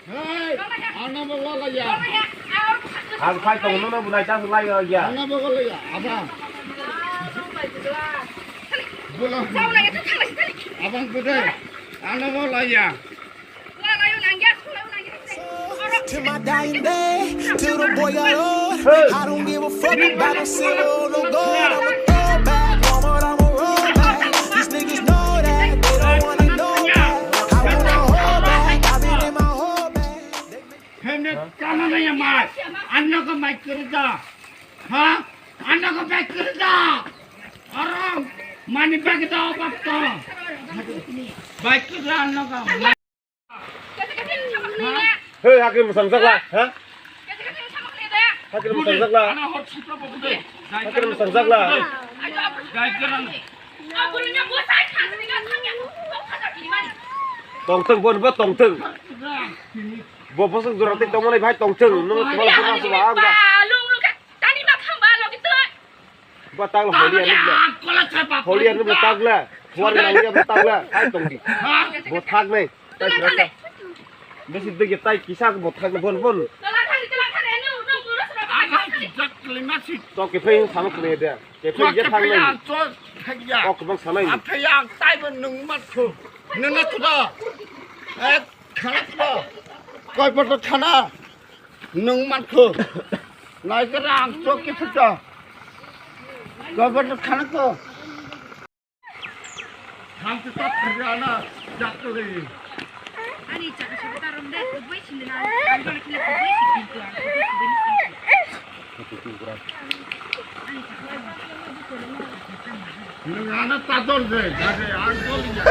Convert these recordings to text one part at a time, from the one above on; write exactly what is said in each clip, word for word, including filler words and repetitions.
Hey, ano bo lo ya. Ang phai tong no, no bunai ta lai ya. Ano bo lo ya, abang. Bola. Abang pute. Ano bo lo ya. To my dying day, to the boy I love. I don't give a fuck about no silver or no gold. I'm a throwback, woman, I'm a rollback. These niggas know that, they don't wanna know that. I wanna hold back, I've been in my whole bag. Hemne kana na ya mai. Anno ko mai kiri da. Ha? Anno ko mai kiri da. Aro mani bag da obat to. Bai kiri da anno ko. Hey, hakri musang sakla, ha? Hakri musang sakla. Hakri musang sakla. Tongthung bon bo tongthung. Bo bosok jora tei tongmani bhai tongthung. Nwng tongmani bosok ba ang ba. Ba tagla holiya nubla. Holiya nubla tagla. Huar nangya ba tagla. Hai tongdi. Bo thak nai. Tai srasa. Besi degi tai kisa bo thak bon bon. Tok ke phai sama kene de. Ke phai ya thak nai. Tok bang sanai. Aphai ang tai bo nung mat khu. Nung na kuda. Eh, khana kuda. Koi poto khana. Nung mankho. Nai khe rang chok khe phuto. Gobor khana ko. Ham tu tak khajana jakle. Ani chakha chakha ta rom de, kubui sindi na, ang dole khile kubui si kintu, ang kubui kubui ni kintu. Ani chakha. Nung ana ta dol de, gade ang dol ya.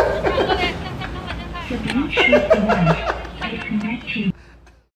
The connection is not